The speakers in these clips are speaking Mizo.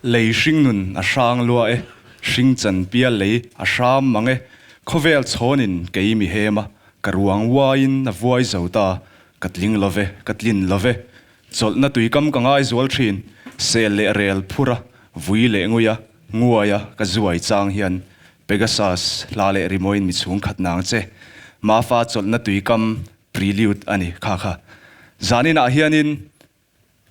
Lei hringnun a hrang lua e, hring chan pial lei a hram mang e, khawvel chhawnin kei mi hem a, ka ruang uaiin a vuai zo ta, ka tling lo ve, ka tlin lo ve. Chawlhna tuikam ka ngai zual thin, sel leh rel phur a, vui leh ngui a, nguai a, ka zuai chang hian Pegasus hla leh rimawiin mi chhung khat nang che. Mafa chawlhna tuikam prelude a ni kha kha. Zaninah hianin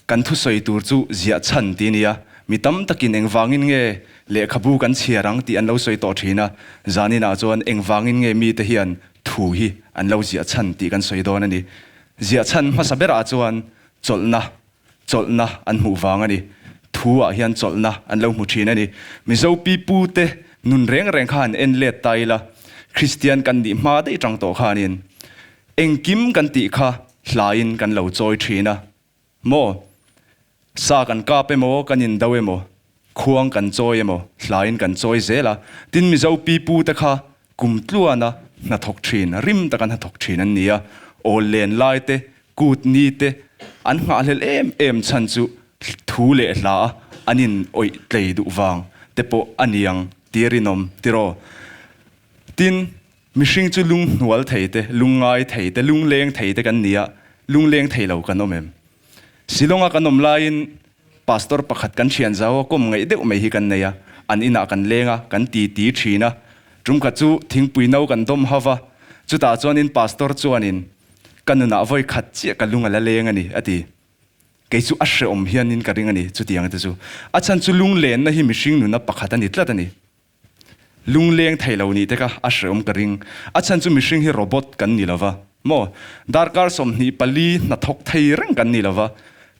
Kan thusawi tur chu ziah chhan ti nia, mi tam takin engvangin nge lehkhabu kan chhiar ang tih an lo sawi tawh thin a, zaninah chuan engvangin nge mite hian thu hi an lo ziah chhan tih kan sawi dawn a ni. Ziah chhan hmasa berah chuan chawlhna, chawlhna an hmuh vang a ni. Thu ah hian chawlhna an lo hmu thin a ni. Mizo pipute nun reng reng kha han en let ta ila, Kristian kan nih hma daih tang tawh khanin Engkim kan tih kha hlaiin kan lo chawi thin a maw? Sa kan kap emaw, kan indo emaw, khuang kan chawi emaw, hlaiin kan chawi zel a. Tin, Mizo pipu te kha kum tluana hnathawk thin, rim taka hnathawk thin an ni a. Awl len lai te, kut ni te an nghahhlelh em em chhan chu thu leh hla a an in awih tlei duh vang te pawh a niang ti rinawm tiraw? Tin, Mihring chu lunghnual thei te, lungngai thei te, lungleng thei te kan ni a, lungleng thei lo kan awm em? Shillong-a kan awm laiin Pastor pakhat kan thian zau a, kawm ngaih deuh mai hi kan nei a, an inah kan leng a, kan ti ti thin a. Tumkhat chu thingpui no kan dawm hau va, chutah chuanin Pastor chuanin, Ka nunah vawi khat chiah ka lung a la leng a ni, a ti. Kei chu a hrehawm hianin ka ring a ni, chutiang te chu. A chhan chu lunglenna hi mihring nuna pakhat a ni tlat a ni. Lungleng thei lo nih te kha a hreawm ka ring. A chhan chu mihring hi robot kan ni lova maw? Darkar 24 hnathawk thei reng kan ni lova,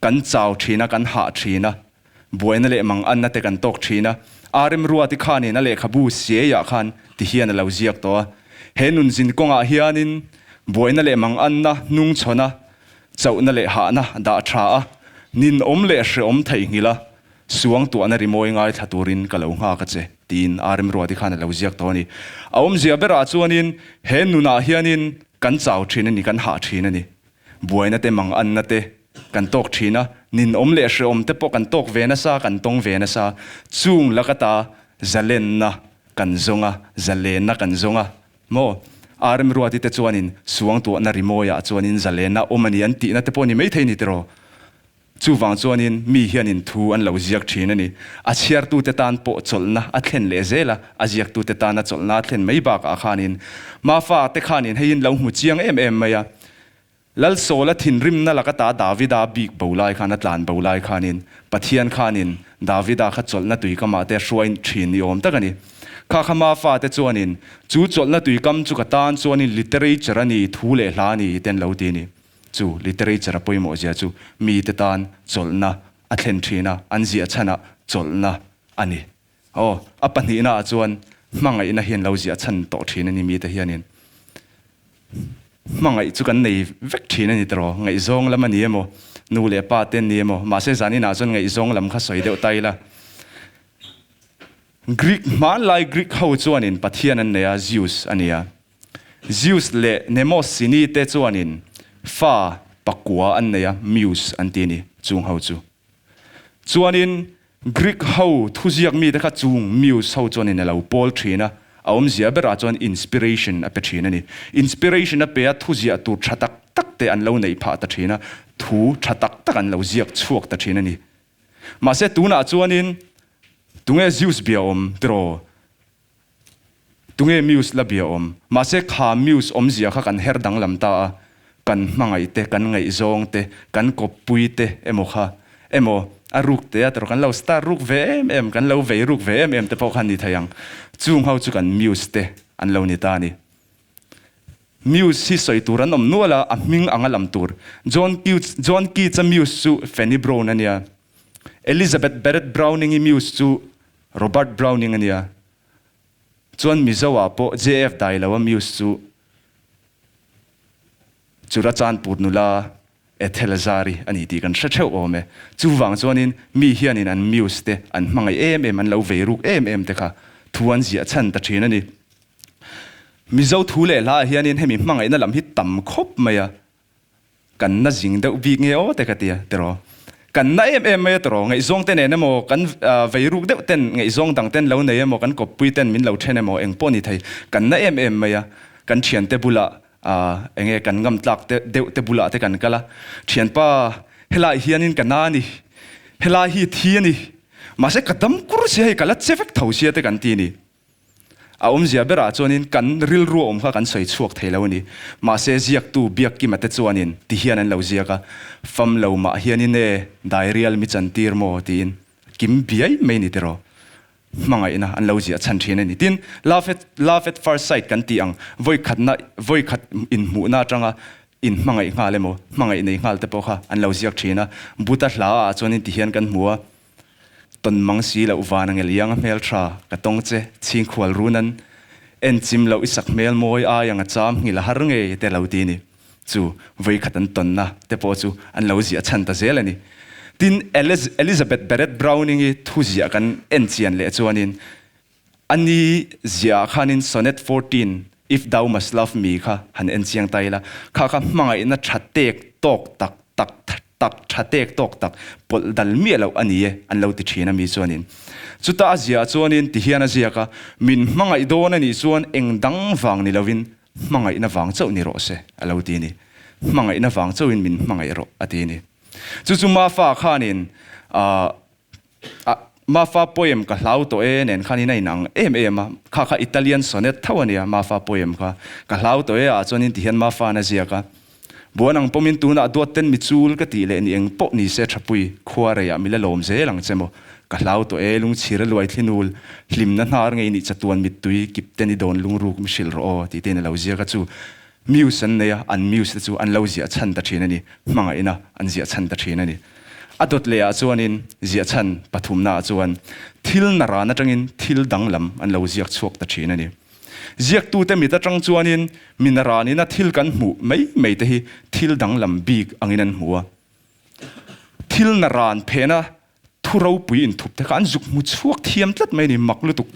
kan chau thin a, kan hah thin a, buaina leh manganna te kan tawk thin a. RM Ruati khanin a lehkhabu siaiah khan ti hian a lo ziak tawh a. He nunzin kawngah hianin buaina leh manganna hnungchhawn a, chauhna leh hahna dah tha a, ninawm leh hreawm theihnghilh a, Suangtuahna rimawi ngaithla turin ka lo nghak a che, tiin a remruati khan a lo ziak tawh a ni. A awmzia berah chuanin he nunah hianin kan chau thin a ni, kan hah thin a ni. Buaina te, manganna te kan tawk thin a, ninawm leh hreawm te pawh kan tawk ve nasa, kan tawng ve nasa. Chung lakata zalenna kan zawng a, zalenna kan zawng a maw? A remruati te chuanin suangtuahna rimawiah chuanin zalenna awm a ni an tihna te pawh ni maithei ni tiraw? Chuvang chuanin mi hianin thu an lo ziak thin a ni. A chhiartute tan pawh chawlhna a thlen leh zel a, a ziaktute tana chawlhna a thlen mai bakah khanin Mafa te khanin heiin lo hmu chiang em em mai a. Lalsawla thinrimna laka ta Davida bik bo lai khan a tlan bo lai khanin Pathian khanin Davida kha chawlhna tuikamah te hruai thin ni awm tak a ni. Kha kha Mafa te chuanin chu chawlhna tuikam chu ka tan chuanin literature a ni, thu leh hla a ni te an lo ti a ni. Chu literature a pawimawh zia chu mite tan chawlhna a thlen thin a, an ziah chhanah chawlhna a ni. Aw, a pahnihna ah chuan hmangaihna hian lo ziah chhan tawh thin a ni mite hianin. Hmangaih chu kan nei vek thin a ni tiraw, ngaihzawng lam a ni emaw, nu leh pa te an ni emaw, mahse zaninah chuan ngaihzawng lam kha sawi deuh ta ila. Greek, hmanlai Greek ho chuanin pathian an nei a, Zeus a ni a. Zeus leh Mnemosyne te chuanin fa pakua an nei a, Muse an ti a ni, chung ho chu. Chuanin Greek ho thuziak mite kha chung Muse ho chuanin a lo pawl thin a, a awmzia berah chuan inspiration a pe thin a ni. Inspiration a pe a, thuziah tur tha tak tak te an lo neih phah ta thin a, thu tha tak tak an lo ziak chhuak ta thin a ni. Mahse tunah chuanin tunge Zeus bia awm tiraw? Tunge Muse la bia awm? Mahse kha Muse awmzia kha kan her danglam ta a, kan hmangaih te, kan ngaihzawng te, kan kawppui te emaw kha emaw a ruk te a tawrh kan lo star ruk ve em em, kan lo vei ruk ve em em te pawh kha ni thei ang. Chung ho chu kan Muse te an lo ni ta a ni. Muse hi sawi tur an awm nual a, a hming anga lam tur. John Keats, John Keats-a Muse chu Fanny Brawne a nia. Elizabeth Barrett Browning-i Muse chu Robert Browning a nia. Chuan Mizo ah pawh JF Dailoa Muse chu Churachandpur nula Ethel Zari a ni tih kan hre theuh awm e. Chuvang chuanin mi hianin an Muse te an hmangaih em em, an lo vei ruk em em te kha thu an ziah chhan ta thin a ni. Mizo thu leh hla ah hianin hemi hmangaihna lam hi tam khawp mai a. Kan na zing deuh bik nge aw te ka tia tiraw. Kan na em em mai a tawh ngaihzawng te nen emaw kan vei ruk deuh ten ngaihzawng dang ten lo nei emaw kan kawppui ten min lo then emaw eng pawh ni thei kan na em em mai a kan thiante bulah enge kan ngam tlak te deuh te bulah te kan kal a thianpa helai hianin ka na a ni helai hi thi a ni mahse ka dam kur sia hei ka la che vek tho sia te kan ti a ni. A awmzia berah chuanin kan rilru awm kha kan sawi chhuak thei lo a ni. Mahse ziaktu Biakkima te chuanin ti hian an lo ziak a, Fam lo mah hianin e, dairial mi chantir maw? tiin kim biai mai ni tiraw? Hmangaihna an lo ziah chhan thin a ni. Tin, love at, love at first sight kan tih ang, vawikhatna, vawikhat inhmuhna atanga inhmangaih nghal emaw, hmangaih nei nghal te pawh kha an lo ziak thin a. Buddha hla ah chuanin ti hian kan hmu a. Tawn mang si loh van a ngel iang a hmel tha ka tawng che chhingkhual run an en chim loh i sak hmel mawi ai ang a cham nghil a har ngei te lo ti ni chu vawi khat an tawnna te pawh chu an lo ziah chhan ta zel a ni. Tin Elizabeth Barrett Browning i thu ziah kan en chian leh chuanin A ni ziah ah khanin Sonnet 14, If Thou Must Love Me kha han en chiang ta ila, kha kha hmangaihna tha tek tawk tak tak tak tha tek tawk tak pawlh dal miah loh a ni e an lo ti thin a mi chuanin. Chuta a ziah chuanin ti hian a ziak a, min hmangaih dawn a nih chuan eng dang vang ni lovin hmangaihna vang chauh ni rawh se a lo ti a ni. Hmangaihna vang chauhin min hmangaih rawh a ti a ni. Chu chu Mafa khanin ah A Mafa poem ka hlau tawh e nen khan in a inang em em a, kha kha Italian sonnet tho a nia Mafa poem kha. Ka hlau tawh e ah chuan in ti hian Mafa an a ziak a. Buan ang pawmin tunah duat ten mi chul ka tih leh ni eng pawh ni se thapui khua reiah mi la lawm zel ang che maw. Ka hlau tawh e lungchhir a luai thlinul hlimna hnar ngei nih chatuan mittui kip ten i dawn lungruk mi hrilh rawh aw tih te in a lo ziak a chu Muse an nei a, an muse te chu an lo ziah chhan ta thin a ni. Hmangaihna an ziah chhan ta thin a ni. A dawt lehah chuanin ziah chhan pathumnaah chuan thil naran atangin thil danglam an lo ziak chhuak ta thin a ni. Ziaktute mit atang chuanin mi naranina thil kan hmuh mai mai te hi thil danglam bik angin an hmu a. Thil naran phena thu ropui inthup te kha an zuk hmu chhuak thiam tlat mai a ni, mak lutuk.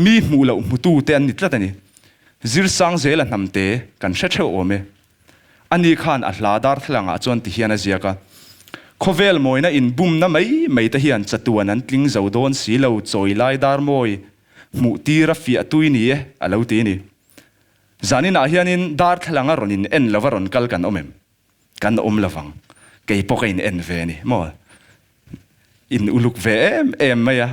Mi hmuh loh hmutu te an ni tlat a ni. Zirsang zela hnamte kan hre theuh awm e. Ani khan a hla darthlalangah chuan ti hian a ziak a, Khawvel mawina inbumna mai mai te hian chatuan an tling zo dawn si lo chawi lai dar mawi hmuh tir a fiah tui ni e a lo ti a ni. Zaninah hianin darthlalanga rawn in en lova rawn kal kan awm em? Kan awm lovang. Kei pawh ka in en ve a ni maw? In uluk ve em em mai a.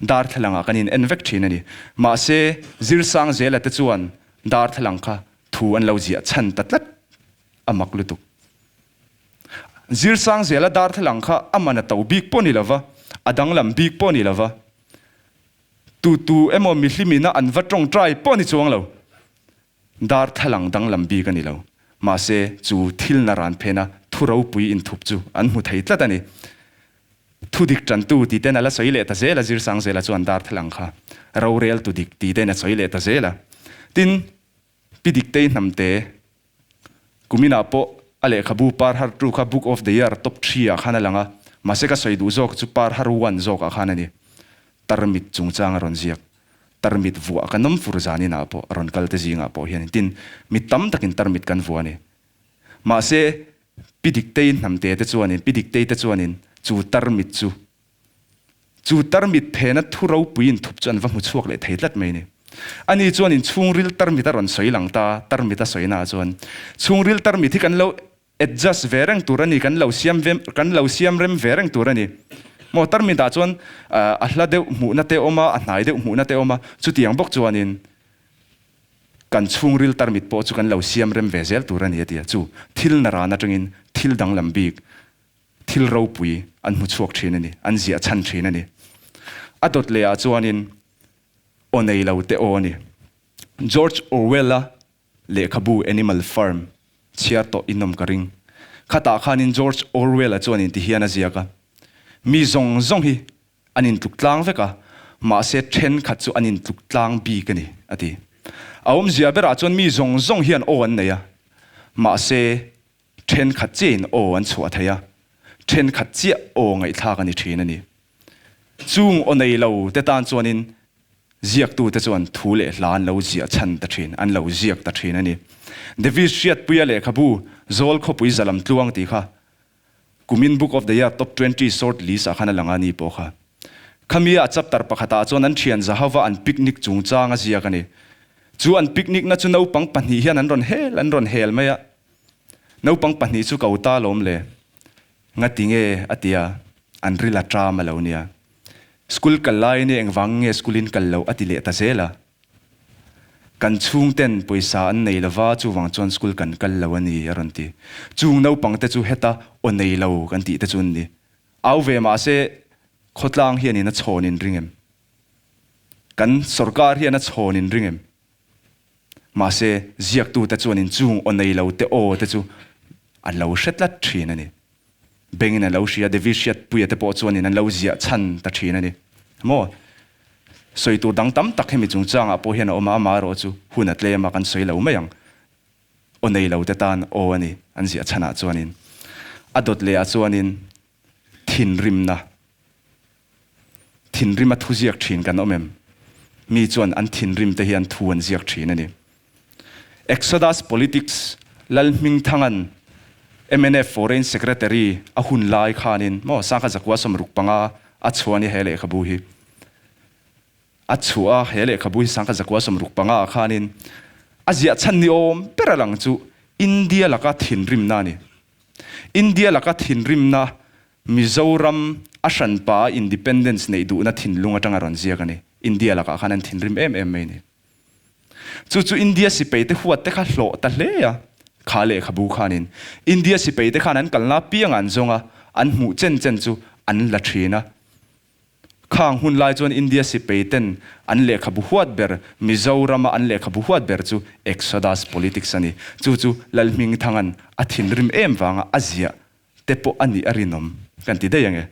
Darthlalang ah kan in en vek thin a ni. Mahse, Zirsang Zela te chuan darthlalang kha thu an lo ziah chhan ta tlat a mak lutuk. Zirsang Zela darthlalang kha a man a to bik pawh ni lova, a danglam bik pawh ni lova, tu tu emaw mihlimina an va tawngtai pawh ni chuang lo. Darthlalang danglam bik a ni lo. Mahse, chu thil naran phena thu ropui inthup chu an hmu thei tlat a ni. Thu dik tantu ti ten a la sawi leh ta zel a, Zirsang Zela chuan darthlalang kha rorel tu dik ti ten a sawi leh ta zel a. Tin, Pi Diktei Hnamte kuminah pawh a lehkhabu Par Har Two kha Book of the Year top three ah khan a lang a, mahse ka sawi duh zawk chu Par Har One zawkah khan a ni. Tarmit chungchang a rawn ziak. Tarmit vuah kan awm fur zaninah pawh rawn kal te zingah pawh hian tin, mi tam takin tarmit kan vuah a ni. Mahse, Pi Diktei hnamte te chuanin, Pi Diktei te chuanin chu tarmit chu, chu tarmit phena thu ropui inthup chu an va hmu chhuak leh thei tlat mai a ni. Ani chuanin chhungril tarmit a rawn sawi lang ta, tarmit a sawina chuan chhungril tarmit hi kan lo adjust ve reng tur a ni, kan lo siam ve, kan lo siam rem ve reng tur a ni. Maw tarmit ah chuan a hla deuh hmuhna te awm a, a hnai deuh hmuhna te awm a, chutiang bawk chuanin Kan chhungril tarmit pawh chu kan lo siam rem ve zel tur a ni a ti a, chu thil naran atangin thil danglam bik, thil ropui an hmu chhuak thin a ni, an ziah chhan thin a ni. A dawt leh ah chuanin aw nei lo te aw a ni. George Orwell-a lehkhabu Animal Farm chhiar tawh in awm ka ring. Khatah khanin George Orwell-a chuanin ti hian a ziak a, Mi zawng zawng hi An intluk tlang vek a, mahse thenkhat chu an intluk tlang bik a ni, a ti. A awmzia berah chuan mi zawng zawng hian aw an nei a, mahse thenkhat chiahin aw an chhuah thei a, thenkhat chiah aw ngaihthlak a ni thin a ni. Chung aw nei lo te tan chuanin ziaktute chuan thu leh hla an lo ziah chhan ta thin, an lo ziak ta thin a ni. David Hriatpuia lehkhabu Zawl Khawpui Zalam Tluang tih kha. Kumin Book of the Year Top 20 Short List ah khan a lang a ni pawh kha. Khami a chapter pakhatah chuan an thian Zahava an picnic chungchang a ziak a ni. Chu an picnic na chu naupang pahnih hian an rawn hel an rawn hel mai a. Naupang pahnih chu ko ta lawm le. Ngati nge a ti a, an ril a ṭam a lo nia. School kal laiin i engvang nge school in kal loh a ti leh ta zel a. Kan chhungten pawisa an nei lova chuvang chuan school kan kal lo a ni a rawn ti. Chung naupang te chu heta aw nei lo kan tih te chu an ni. Au ve mahse khawtlang hianin a chhawn in ring em? Kan sorkar hian a chhawn in ring em? Mahse ziaktute chuanin chung aw nei lo te aw te chu an lo hre tlat thin a ni. Bengin an lo hria, David Hriatpuia te pawh chuanin an lo ziah chhan ta thin a ni. Maw? Sawi tur dang tam tak hemi chungchangah pawh hian a awm a, amaherawh chu hun a tlem a, kan sawi lo mai ang. Aw nei lo te tan aw a ni an ziah chhanah chuanin. A dawt leh ah chuanin thinrimna, thinrima thu ziak thin kan awm em? Mi chuan an thinrim te hian thu an ziak thin a ni. Exodus Politics Lalhmingthanga'n mnf Foreign Secretary a hun lai khanin maw sangha zakua 65 a chhuah a ni he lehkhabu hi. A chhuah a, he lehkhabu hi sangha zakua 65 ah khanin a ziah chhan ni awm ber a lang chu India laka thinrimna a ni. India laka thinrimna Mizoram a hranpa a independence neih duhna thinlung atanga rawn ziak a ni. India lakah khan an thinrim em em mai a ni. Chu chu India sipai te huat te kha hlawh ta hle a, kha lehkhabu khanin India sipai te khan an kalna apiangah an zawng a, an hmuh chen chen chu an la thin a. Khang hun lai chuan India sipai ten an lehkhabu huat ber, Mizorama an lehkhabu huat ber chu Exodus Politics a ni. Chu chu Lalhmingthanga'n a thinrim em vanga a ziah te pawh a nih a rinawm kan ti daih ange.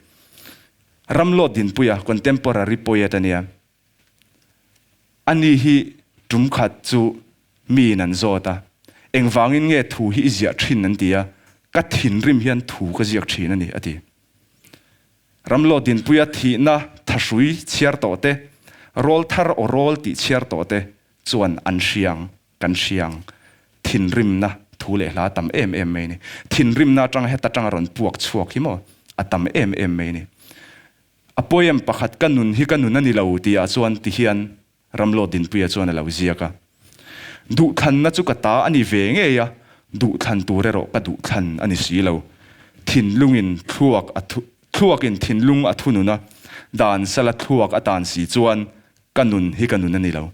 Ramlawt Dinpuia contemporary poet a nia. Ani hi tum khat chu miin an zawt a, engvangin nge thu hi i ziah thin an ti a, ka thinrim hian thu ka ziak thin a ni a ti. Ramlawt Dinpuia thihna thahrui chhiar tawh te, rawl thar aw rawl tih chhiar tawh te chuan an hria ang, kan hria ang. Thinrimna thu leh hla a tam em em mai a ni. Thinrimna atanga heta tanga rawn puak chhuak hi maw a tam em em mai a ni. A poem pakhat ka nun hi ka nun a ni lo tih ah chuan ti hian Ramlawt Dinpuia chuan a lo ziak a. Duhthlanna chu ka ta a ni ve ngei a, duhthlan tur erawh ka duhthlan a ni si lo. Thinlungin thluak a thu thluakin thinlung a thunun a, dan sala thluak a tan si chuan ka nun hi ka nun a ni lo.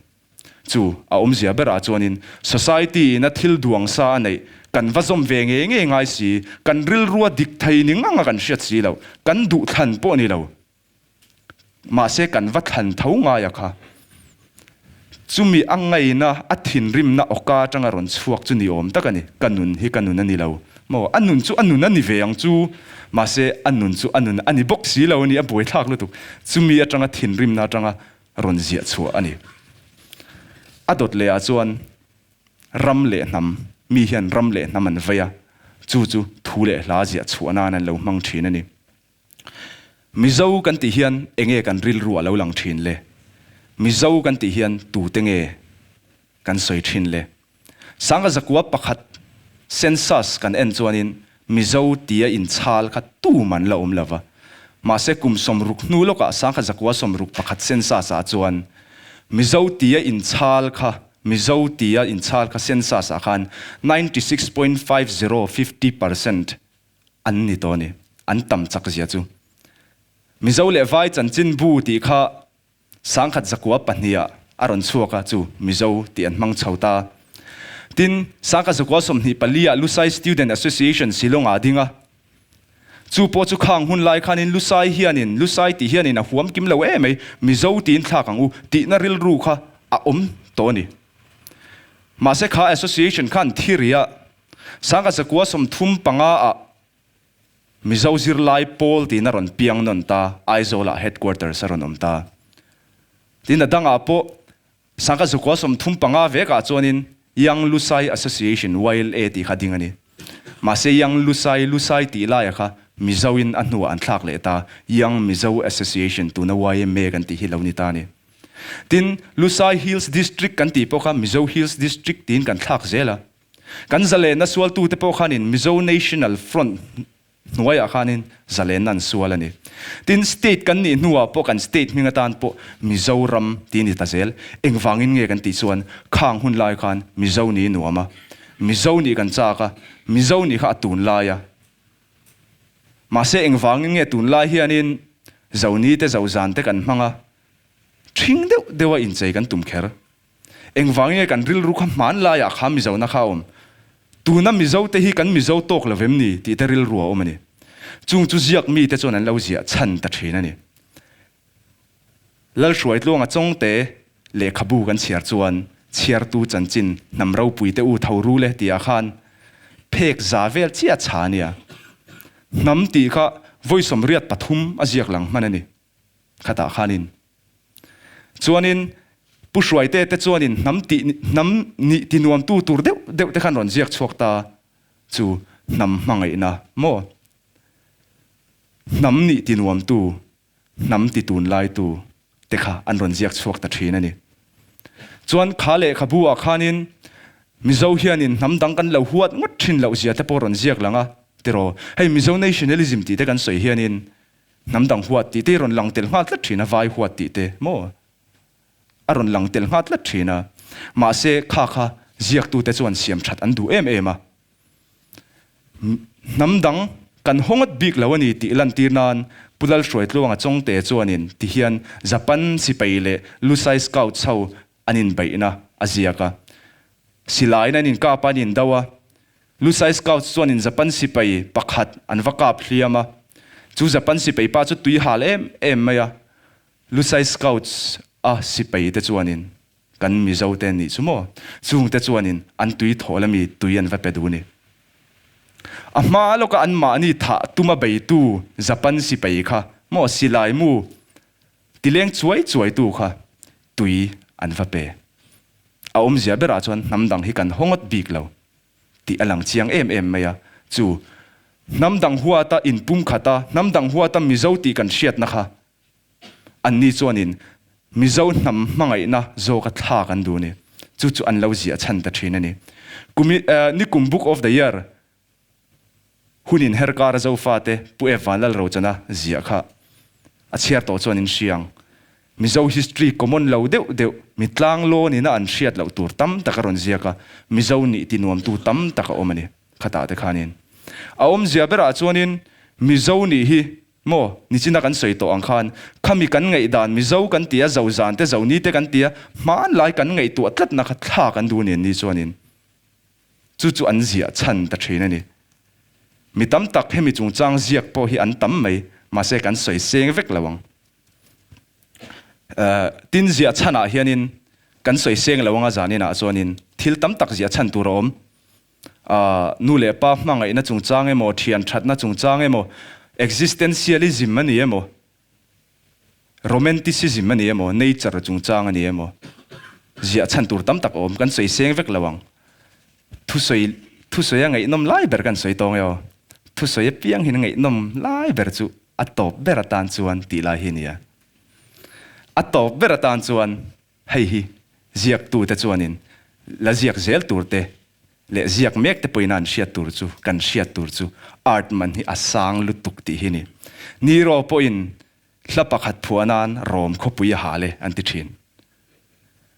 Chu a awmzia berah chuanin society ina thil duang sa a neih kan va zawm ve ngei ngei ngai si, kan rilrua dik thei ni ngang a kan hriat si loh, kan duh thlan pawh ni lo. Mahse kan va thlan tho ngai a kha. Chumi a ngaina, a thinrimna awka atanga rawn chhuak chu ni awm tak a ni. Ka nun hi ka nun a ni lo maw? A nun chu a nun a ni ve ang chu, mahse a nun chu a nun a ni bawk si lo a ni, a buaithlak lutuk. Chumi atanga thinrimna atanga rawn ziah chhuah a ni. A dawt leh ah chuan ram leh hnam, mi hian ram leh hnam an vei a, chu chu thu leh hla ziah chhuah nan an lo hmang thin a ni. Mizo kan tih hian enge kan rilru a lo lang thin le? Mizo kan tih hian tute nge kan sawi thin le? Sangha zakua pakhat census kan en chuanin Mizo tia inchhal kha tum an la awm lo va. Mahse kum 60 hnu lawkah sangha zakua 61 census ah chuan Mizo tia inchhal kha Mizo tia inchhal kha census ah khan 96.50, 50%, an ni tawh a ni. An tam chak zia chu. Mizo leh Vai chanchinbu tih kha 1002 ah a rawn chhuak a, chu Mizo tih an hmang chho ta. Tin, 1924 ah Lusai Student Association Shillong ah a ding a. Chu pawh chu khang hun lai khanin Lusai hianin, Lusai tih hianin a huam kim lo em mai, Mizo tiin thlak ang u tihna rilru kha a awm tawh a ni. Mahse kha association khan thiriah 1935 ah Mizo zirlai pawl tiin a rawn piang nawn ta, Aizawlah headquarters a rawn awm ta. Tin a dangah pawh 1935 vekah chuanin Young Lusai Association, YLA, tih kha ding a ni. Mahse Young Lusai, Lusai tih laia kha Mizoin a hnuah an thlak leh ta, Young Mizo Association, tuna YMA kan tih hi lo ni ta a ni. Tin, Lusai Hills District kan tih pawh kha Mizo Hills District tiin kan thlak zel a. Kan zalenna sualtute pawh khanin Mizo National Front. hnuaiah khanin zalenna an sual a ni. Tin, state kan nih hnuah pawh kan state hming atan pawh Mizoram tih a ni ta zel. Engvangin nge kan tih chuan khang hun lai khan Mizo nih nuam a, Mizo nih kan chak a, Mizo nih kha a tunlai a. Mahse engvangin nge tunlai hianin Zoni te Zozan te kan hmang a, ṭhing deuh deuha inchei kan tum kher. Engvangin nge kan rilru kha hmanlaiah kha Mizona kha a awm? Tuna Mizo te hi kan Mizo tawk lo vem ni tih te rilru a awm a ni. Chung chu ziak mite chuan an lo ziah chhan ta thin a ni. Lalhruaitluanga Chawngte lehkhabu kan chhiar chuan chhiartu chanchin hnam ropui te u tho ru le tihah khan phek za vel chiah chha a nia. Hnam tih kha vawi 83 a ziak lang hman a ni. Khatah khanin Chuanin Pu Hruaite te chuanin hnam tih hnam nih ti nuamtu tur deuh deuh te khan rawn ziak chhuak ta chu hnam hmangaihna maw? Hnam nih ti nuamtu, hnam ti tunlaitu te kha an rawn ziak chhuak ta thin a ni. Chuan kha lehkhabu ah khanin Mizo hianin hnam dang kan lo huat ngawt thin loh zia te pawh rawn ziak lang a tiraw? Hei Mizo nationalism tih te kan sawi hianin Hnam dang huat tih te hi rawn lang tel nghal tlat thin a, vai huat tih te maw a rawn lang tel nghal tlat thin a. Mahse kha kha ziaktute chuan siam that an duh em em a. Hnam dang kan haw ngawt bik lo a ni tih lantir nan Pu Lalhruaitluanga Chawngte chuanin ti hian Japan sipai leh Lusai Scouts ho an inbeihna a ziak a. Silaiin an inkap a, an indo a. Lusai Scouts chuanin Japan sipai pakhat an va kap hliam a. Chu Japan sipai pa chu tui hal em em mai a. Lusai Scouts a sipai te chuanin kan Mizo te nih chu maw? Chungte chuanin an tui thawl ami tui an va pe duh ni. A hma lawka anmahni thah tuma beitu Japan sipai kha maw silai mu Tileng chuai chuaitu kha tui an va pe. A awmzia berah chuan hnam dang hi kan haw ngawt bik lo tih a lang chiang em em mai a. Chu hnam dang huata inpumkhata hnam dang huata Mizo tih kan hriatna kha anni chuanin Mizo hnam hmangaihna zawka thlak an duh a ni. Chu chu an lo ziah chhan ta thin a ni. Kumi nikum Book of the Year Hun in her kar a Zofate Pu Ep Vanlal Rochana ziah kha a chhiar tawh chuan in hria ang. Mizo history common lo deuh deuh, mi tlang lawn ina an hriat loh tur tam tak a rawn ziak a, Mizo nih ti nuamtu tam tak a awm a ni khatah te khanin. A awmzia berah chuanin Mizo nih hi maw nichina kan sawi tawh ang khan khami kan ngaihdan Mizo kan ti a, Zozan te Zoni te kan ti a, hmanlai kan ngaihtuah tlatna kha thlak an duh nen ni chuanin. Chu chu an ziah chhan ta thin a ni. Mi tam tak hemi chungchang ziak pawh hi an tam mai, mahse kan sawi seng vek lo ang. Tin ziah chhanah hianin kan sawi seng lo anga zaninah chuanin thil tam tak ziah chhan tur a awm. Nu leh pa hmangaihna chungchang emaw, thian thatna chungchang emaw, existentialism a ni emaw, Romanticism a ni emaw, nature chungchang a ni emaw, ziah chhan tur tam tak a awm, kan sawi seng vek lo ang. Thusawi, thusawi a ngaihnawm lai ber kan sawi tawng e aw. Thusawi apiang hian a ngaihnawm lai ber chu a tawp ber atan chuan tih lai hi a ni a. A tawp ber atan chuan hei hi ziaktute chuanin la ziak zel tur te leh ziak mek te pawhin an hriat tur chu kan hriat tur chu art man hi a sang lutuk tih hi a ni. Nero pawhin hla pakhat phuah nan Rom khawpui a hal e an ti thin.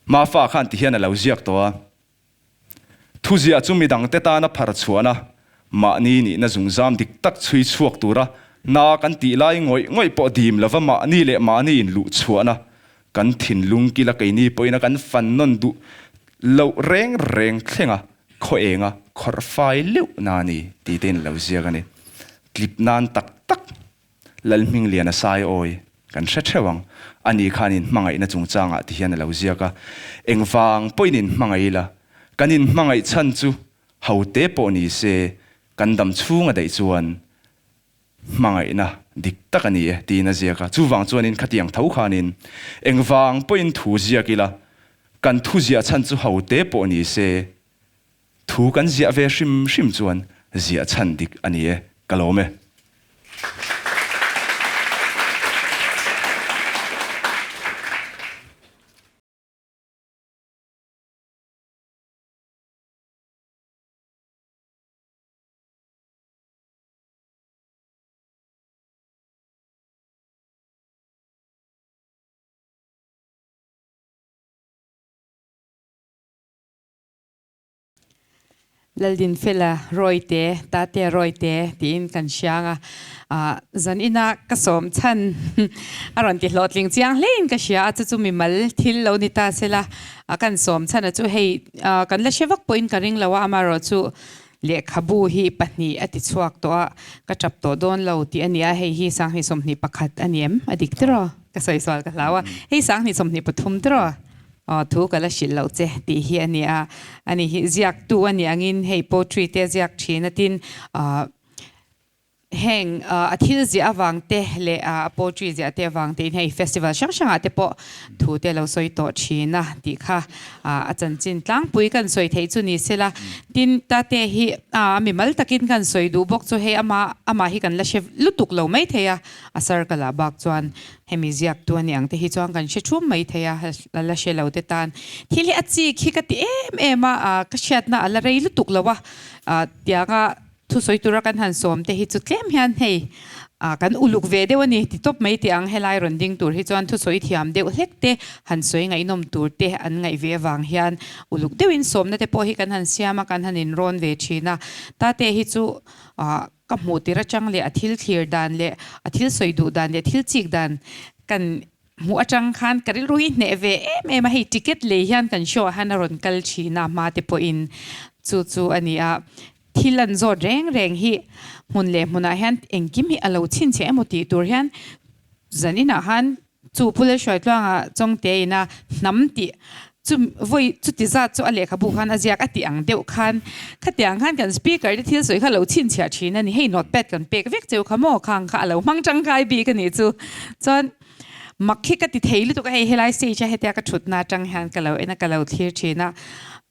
Mafa khan ti hian a lo ziak tawh a, Thuziah chu midangte tana phar chhuahna, mahni nihna zungzam dik tak chhui chhuak tura na kan tih lai ngawih ngawih pawh dim lova mahni leh mahni inluh chhuahna Kan thinlung kila keini pawhin a kan fan nawn duh loh reng reng thleng a, khaw enga khawrh fai leuh na a ni tih te in lo ziak a ni. Tlip nan tak tak Lalhmingliana sai awi kan hre theuh ang. Ani khan in hmangaihna chungchangah ti hian a lo ziak a, engvang pawhin in hmangaih ila, kan in hmangaih chhan chu hote pawh ni se kan dam chhung a daih chuan Hmangaihna dik tak a ni e, tiin a ziak a. Chuvang chuanin khatiang tho khanin engvang pawhin thu ziak ila, kan thu ziah chhan chu ho te pawh ni se, thu kan ziah ve hrim hrim chuan ziah chhan dik a ni e, ka lawm e. Laldinfela Rawite, Tate Rawite tiin kan hriang a, ah zan ina ka sawm chhan a rawn ti hlawhtling chiang hlein ka hria a, chu chu mimal thil lo ni ta sela a kan sawm chhan a chu hei ah kan la hre vak pawhin ka ring lo a, amaherawhchu lehkhabu hi pahnih a ti chhuak tawh a, ka tap tawh dawn lo tih a ni a, hei hi 2021 a ni em? A dik tiraw? Ka sawi sual ka hlau a, hei 2023 tiraw? Aw, thu ka la hrilh loh che tih hi a ni a, ani hi ziaktu a nih angin hei poetry te ziak thin a tin ah heng a thil ziah avang te leh a poetry ziah te avang te in hei festival hrang hrang ah te pawh thu te lo sawi tawh thin a tih kha a chanchin tlangpui kan sawi theih chu ni sela tin tate hi a mimal takin kan sawi duh bawk chu hei ama amah hi kan la hre lutuk lo mai thei a a circle ah bak chuan Hemi ziaktu a ni ang te hi chuan kan hre thum mai thei a, la la hre lo te tan. Thil hi a chik hi ka ti em em a, ka hriatna a la rei lutuk lo a, tianga thusawi tura kan han sawm te hi chu tlem hian hei kan uluk ve deuh a ni ti tawp mai tih ang helai rawn ding tur hi chuan thusawi thiam deuh hlek te han sawi ngaihnawm tur te an ngaih ve avang hian uluk deuhin sawmna te pawh hi kan han siam a, kan han inrawn ve thin a. Tate hi chu Ka hmuh tir atang leh a thil thlir dan leh a thil sawi duh dan leh thil chik dan kan hmuh atang khan ka rilru hi hneh ve em em a, hei ticket lei hian kan show ah hian a rawn kal thin a hma te pawhin chu chu a ni a, thil an zawt reng reng hi hmun leh hmunah hian engkim hi a lo chhinchhiah emaw tih tur hian zan inah khan Chu Pu Lalhruaitluanga Chawngte ina hnam tih chu vawi chuti zat chu a lehkhabu khan a ziak a tih ang deuh khan khatiang khan kan speaker te thil sawi kha lo chhinchhiah thin a ni. Hei notepad kan pek vek cheu kha maw khang kha a lo hmang tangkai bik a nih chu. Chuan mak hi ka ti thei lutuk a, hei helai stage a hetia ka thutna atang hian ka lo en a ka lo thlir thin a,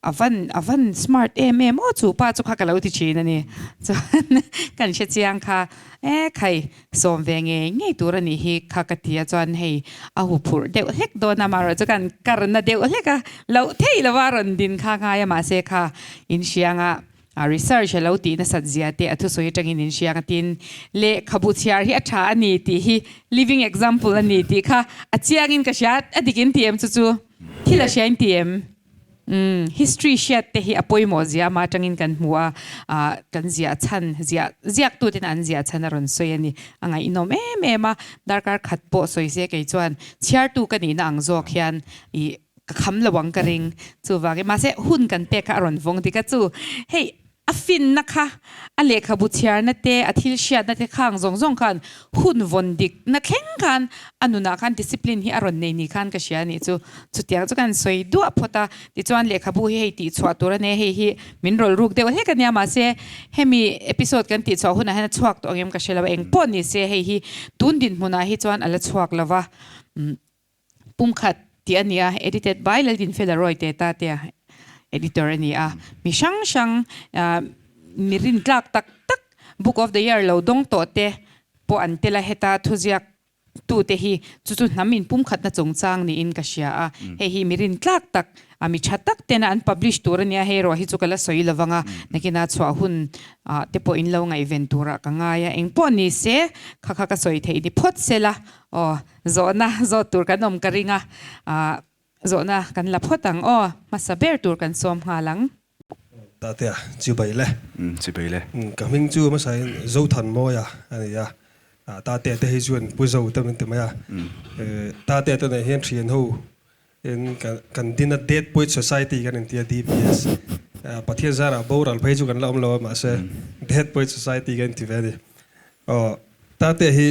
a van a van smart em em aw chu pa chu kha ka lo ti thin a ni. Chuan kan hre chiang kha e khai Sawm ve ngei ngei tur a nih hi kha ka ti a chuan hei a hu phurh deuh hlek dawn a amaherawh chu kan karna deuh hlek a loh theih lo a rawn din kha ngai a mahse kha inhriang a research a lo tih nasat zia te a thusawi atangin inhriang a tin lehkhabu chhiar hi a tha a ni tih hi living example a ni tih kha a chiangin ka hria a dik in ti em chu chu thil a hria in ti em? Umm, history hriat te hi a pawimawh zia ama atangin kan hmu a, ah kan ziah chhan, ziah, ziaktuten an ziah chhan a rawn sawi a ni. A ngaihnawm em em a, darkar khat pawh sawi se kei chuan chhiartu ka nihna ang zawk hian ih ka kham lo ang ka ring. Chuvangin mahse hun kan pek kha a rawn vawng dik a chu hei A finna kha, a lehkhabu chhiarna te, a thil hriatna te khang zawng zawng khan hun vawn dikna thleng khan a nunah khan discipline hi a rawn nei ni khan ka hria a nih chu. Chutiang chu kan sawi duah phawt a, tichuan lehkhabu hi hei tihchhuah tur a nia, hei hi min rawl ruk deuh hlek a nia, mahse hemi episode kan tihchhuah hunah hian a chhuak tawh ang em ka hre lo a, engpawh ni se hei hi tun dinhmunah hi chuan a la chhuak lo va. Pumkhat tih a ni a, edited by Laldinfela Roy Teta tia editor a ni a. Mi hrang hrang mi rintlak tak tak Book of the Year lo dawng tawh te pawh an tel a, heta thuziak tute hi chu chu hnam in pumkhatna chungchang niin ka hria a. Hei hi mi rintlak tak, mi tha tak tena an publish tur a nia, hei erawh hi chu ka la sawi lo vang a, nakina chhuah hun te pawh in lo ngaihven turah ka ngai a, engpawh ni se kha kha ka sawi theih ni phawt sela aw. Zawhna zawt tur kan awm ka ring a, zawhna kan la phawt ang aw, hmasa ber tur kan sawm nghal ang. Tatea, Chibai le. Chibai le. Ka hming chu hmasain Zothanmawia a ni a, Tatea te hi chuan Pu Zo te min ti mai a. Tatea te nen hian thian ho in kan din a Dead Poet Society kan inti a, DPS. Pathian zarah boral phei chu kan la awm lo a, mahse Dead Poet Society kan inti ve a ni. Aw, Tate hi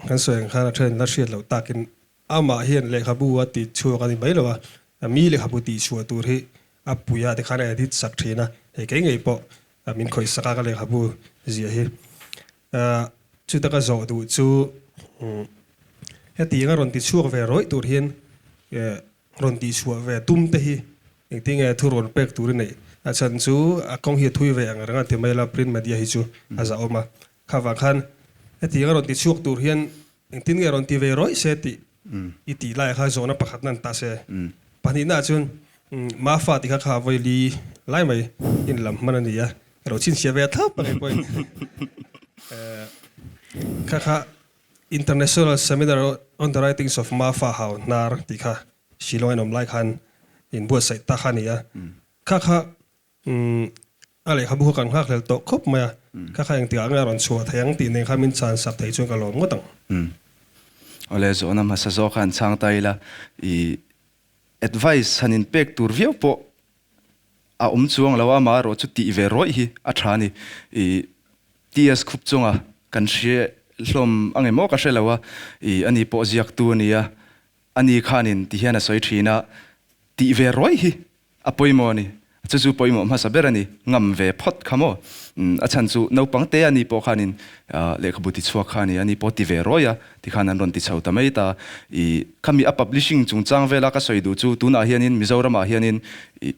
kan sawi ang khan a then la hriat loh takin amah hian lehkhabu a tih chhuak a ni mai lo a, mi lehkhabu tih chhuah tur hi a puia te khan a edit sak thin a, hei kei ngei pawh min khawih sak a ka lehkhabu ziah hi. Chuta ka zawh duh chu hetiang a rawn ti chhuak ve rawih tur hian rawn tih chhuah ve tum te hi engtinge thu rawn pek tur i neih? A chhan chu a kawng hi a thui ve ang reng a ti mai la, print media hi chu a zahawm a. Kha vang khan hetiang a rawn ti chhuak tur hian engtin nge rawn ti ve rawih se tih i tih laiah khan zawhna pakhat nan ta se. Pahnihna ah chuan Mafa tih kha kha vawi li lai mai in lam hman a ni a, ka lo chhinchhiah ve a thlap a kei pawhin. Kha kha International Seminar on the Writings of Mafa Hau Hnar tih kha Shillong in awm lai khan inbuatsaih ta kha a ni a. Kha kha. A lehkhabu kha kan nghakhlel tawh khawp mai a, kha kha engtikah nge a rawn chhuah thei ang tih nen kha min chhan sak thei chuan ka lawm ngawt ang. Umm. Awle, zawhna hmasa zawk kha han chhang ta ila, i advice han inpek tur viau pawh a awm chuang lo a, amaherawh chu tih ve rawih hi a tha a ni. I TS khup chunga kan hre hlawm ang emaw ka hre lo a, i ani pawh ziaktu a ni a, ani khanin ti hian a sawi thin a, tih ve rawih hi A pawimawh a ni. Chu chu pawimawh hmasa ber a ni. Ngam ve phawt kha maw? A chhan chu naupang te a ni pawh khanin lehkhabu ti chhuak kha a ni. A ni pawh ti ve rawi a, tikhan an rawn ti chho ta mai ta. I khami a publishing chungchang vela ka sawi duh chu tunah hianin Mizoramah hianin i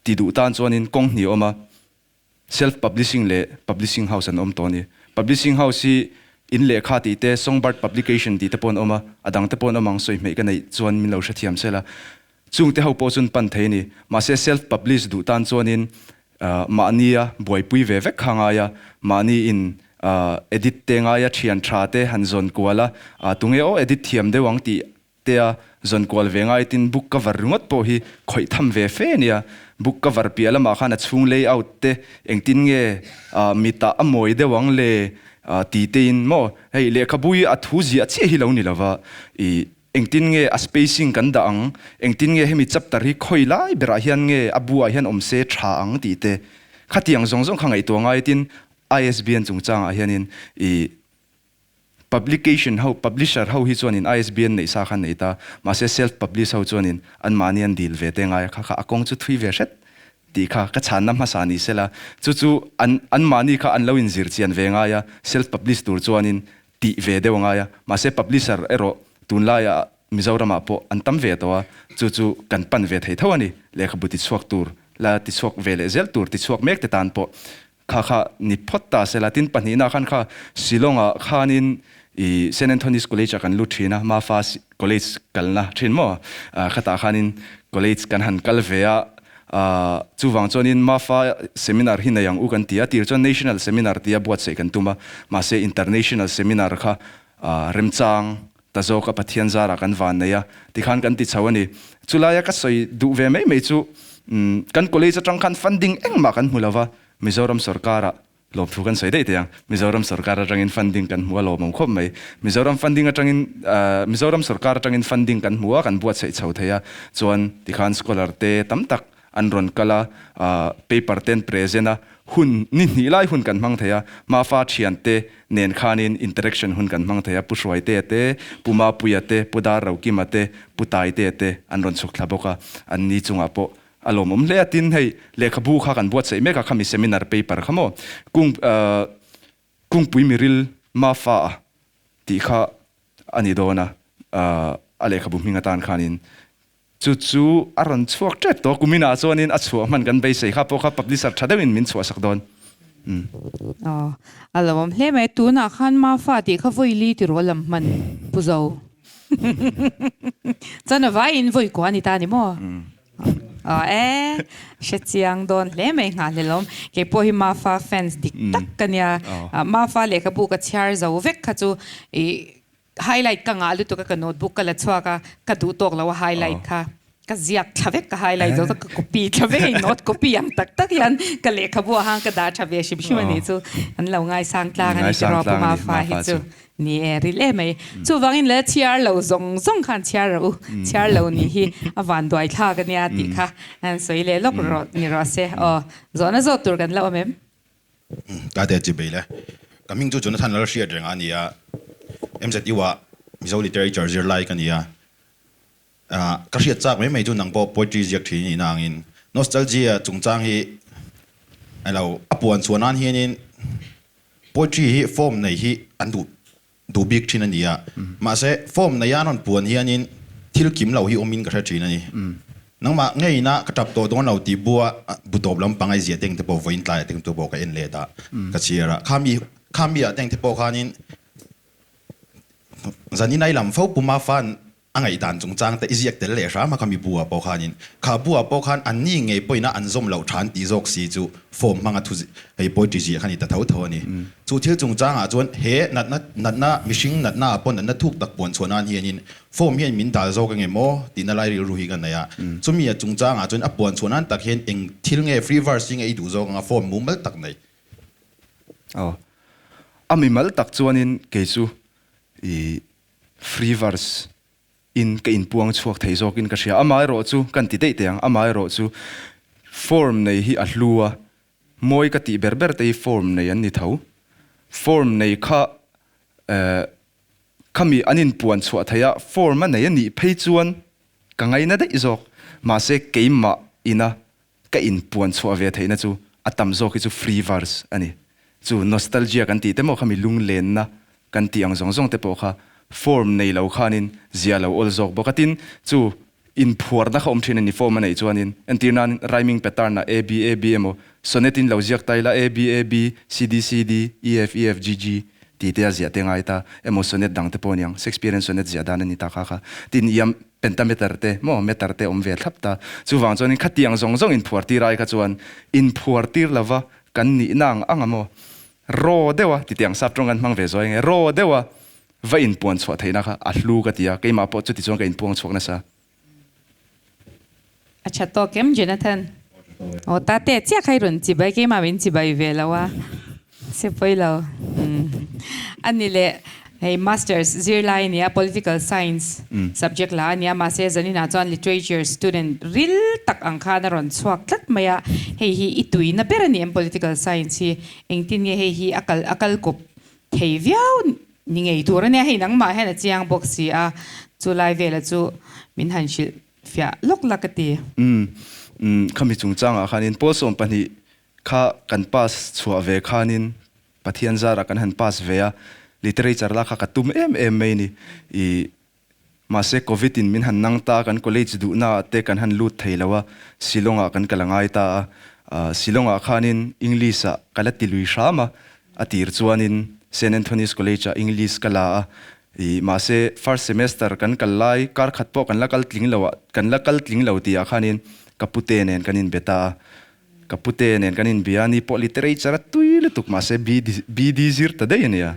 ti duh tan chuanin kawng hnih a awm a. Self publishing leh publishing house an awm tawh a ni. Publishing house hi in lehkha tih te, Songbird Publication tih te pawh an awm a, a dang te pawh an awm ang, sawi hmeih ka neih chuan min lo hrethiam sela. Chung te ho pawh chuan pan thei a ni. Mahse self publish duh tan chuanin mahnia buaipui ve vek kha ngai a, mahni in edit te ngai a, thian tha te han zawn kual a, tunge aw edit thiam deuh ang tih Tea zawn kual ve ngai tin book cover ringawt pawh hi khawih tham ve fe a nia. Book cover piah lamah khan a chhung layout te engtin nge mitah a mawi deuh ang le ti tein maw hei lehkhabu hi a thu ziah chiah hi lo ni lova i engtin nge a spacing kan dah ang, engtin nge hemi chapter hi khawi lai berah hian nge a buah hian awm se tha ang tih te khatiang zawng zawng kha ngaihtuah ngai tin ISBN chungchangah hianin i Publication ho, publisher ho hi chuanin ISBN neih sa kha an nei ta, mahse self publish ho chuanin anmahni an dil ve te ngai a, kha kha a kawng chu thui ve hret tih kha ka chhanna hmasa ni sela, chu chu an anmahni kha an lo inzir chian ve ngai a, self publish tur chuanin tih ve deuh a ngai a, mahse publisher erawh tunlaiah Mizoramah pawh an tam ve tawh a, chu chu kan pan ve thei tho a ni, lehkhabu tichhuak tur la tichhuak ve leh zel tur tichhuak mek te tan pawh Kha kha ni phawt ta se la, tin pahnihna khan kha Shillong-ah khanin i Saint Anthony's College-ah kan lut thin a, Mafa College kalna thin maw? Khatah khanin college kan han kal ve a, chuvang chuanin Mafa seminar hi nei ang u kan ti a, tir chuan National Seminar tia buatsaih kan tum a, mahse International Seminar kha remchang ta zawk a Pathian zarah kan van nei a, tikhan kan ti chho a ni. Chulaia ka sawi duh ve mai mai chu kan college atang khan funding engmah kan hmu lova, Mizoram sorkara lawmthu kan sawi daih teh ang. Mizoram sorkar atangin funding kan hmu a lawmawm khawp mai. Mizoram funding atangin Mizoram sorkar atangin funding kan hmu a, kan buatsaih chho thei a, chuan tikhan scholar te tam tak an rawn kal a, paper te an present a, hun ni hnih lai hun kan hmang thei a, Mafa thiante nen khanin interaction hun kan hmang thei a, Pu Hruaitea te, Pu Mapuia te, Pu Dar Rokima te, Pu Taitea te an rawn chhuk thla bawk a, an ni chungah pawh a lawmawm hle a, tin hei lehkhabu kha kan buatsaih mek a, khami seminar paper kha maw kung kungpui miril Mafa a tih kha a ni dawn a, a lehkhabu hming atan khanin Chu chu a rawn chhuak tep tawh, kuminah chuanin a chhuah hman kan beisei kha pawh kha publisher tha deuhin min chhuahsak dawn. Umm. Aw, a lo awm hle mai. Tunah khan Mafa tih kha vawi li tiraw lam hman Pu Zo. Chuan a vaiin vawi kua a ni ta ni maw? Aw e, hre chiang dawn hle mai nghahhlelawm. Kei pawh hi Mafa fans dik tak ka nia. Mafa lehkhabu ka chhiar zo vek kha chu i Highlight ka ngah lutuk a ka notebook ka la chhuak a, ka duh tawk lo a highlight kha ka ziak thla vek ka highlight zo ka copy thla vek a note copy ang tak tak hian ka lehkhabu ah khan ka dah tha ve hrim hrim a nih chu an lo ngaisang tlang a ni tiraw Pu Mafa hi chu ni e ril em mai. Chuvangin la chhiar lo zawng zawng khan chhiar rawh u, chhiar lo nih hi a van duai thlak a nia tih kha an sawi leh lawk rawh ni rawh se aw zawhna zawt tur kan la awm em? Ka te chi bei le. Ka hming chu Jonathan Lalhriat reng a ni a, MZU ah Mizo Literature zirlai ka ni a. Ka hriat chak mai mai chu nang pawh poetry ziak thin i nihna angin nostalgia chungchang hi alo a puan chhuah nan hianin poetry hi form nei hi an duh duh bik thin a ni a, mahse form neia an rawn puan hianin thil kim lo hi awmin ka hre thin a ni. Nangmah ngeina ka tap tawh dawn lo tih bua bu tawp lampang a i ziah teng te pawh vawiin tlaiah teng tu pawh ka en let a, ka chhiar a, khami khami ah teng te pawh khanin zanin a i lam fo puma fan A ngaihdan chungchang te i ziak tel leh hram a khami bu ah pawh khanin kha bu ah pawh khan anni ngei pawhin a an zawm loh than tih zawk si chu form hmanga thu hei poetry ziah kha ni ta tho tho a ni. Chu thil chungchang ah chuan he natna natna mihring natna ah pawh natna thuk tak puan chhuah nan hianin Form hian min dal zawk ange maw tihna lai rilru hi ka nei a. Chumi a chungchangah chuan a puan chhuah nan tak hian eng thil nge free verse hi nge i duh zawk anga form mumal tak nei. Aw. A mimal tak chuanin kei chu i free verse in ka inpuang chhuak thei zawkin ka hria. Amaherawhchu kan ti daih teh ang, amaherawhchu form nei hi a hlu a, mawi ka tih ber ber te hi form nei an ni tho. Form nei kha eh Khami an inpuan chhuah theih a, form a nei a nih phei chuan ka ngaina daih zawk. Mahse keimah ina ka inpuan chhuah ve theihna chu a tam zawk hi chu free verse a ni. Chu nostalgia kan tih te maw khami lunglenna kan tih ang zawng zawng te pawh kha form nei lo khanin zia lo awl zawk bawk a. Tin, chu inphuarna kha awm thin a ni form a neih chuanin entir nan rhyming pattern ah A B A B emaw sonnet in lo ziak ta ila A B A B C D C D E F E F G G tih te a ziah te ngai ta emaw sonnet dang te pawh a niang Shakespearean sonnet ziah dan a ni ta kha kha tin iam pentameter te maw meter te awm ve thlap ta chuvang chuanin khatiang zawng zawng inphuar tir ai kha chuan inphuar tir lova kan nihna ang ang a maw raw deuha titiang sap tawng kan hmang ve zuai nge raw deuha Va inpuan chhuah theihna kha a hlu ka ti a, keimah pawh chuti chuan ka inpuang chhuak nasa. A tha tawk em Jonathan? Aw tate chiah kha i rawn chibai keimah min chibai ve lo a, se pawi lo. A ni leh hei masters zirlai a nia political science subject la a nia mahse zaninah chuan literature student ril tak ang khan a rawn chhuak tlat mai a, hei hi i tuina ber a ni em political science hi engtin nge hei hi a kal a kal kawp Thei viau ni ngei tur a nia, hei nangmah hian a chiang bawk si a, chu lai vela chu min han hrilh fiah lawk la ka ti. Umm umm khami chungchangah khanin pawl 12 kha kan pass chhuah ve khanin Pathian zarah kan han pass ve a, literature la kha ka tum em em mai ni, ih Mahse Covid in min han nang ta, kan college duhna ah te kan han lut thei lo a, Shillong ah kan kal a ngai ta a. Shillong ah khanin English ah ka la ti lui hram a, a tir chuanin Saint Anthony's College ah English ka la a. Ih mahse first semester kan kal lai kar khat pawh kan la kal tling lo ah, kan la kal tling lo tih ah khanin ka pute nen kan inbe ta a. Ka pute nen kan inbia a, ni pawh literature a tui lutuk mahse BD zir ta daih a nia.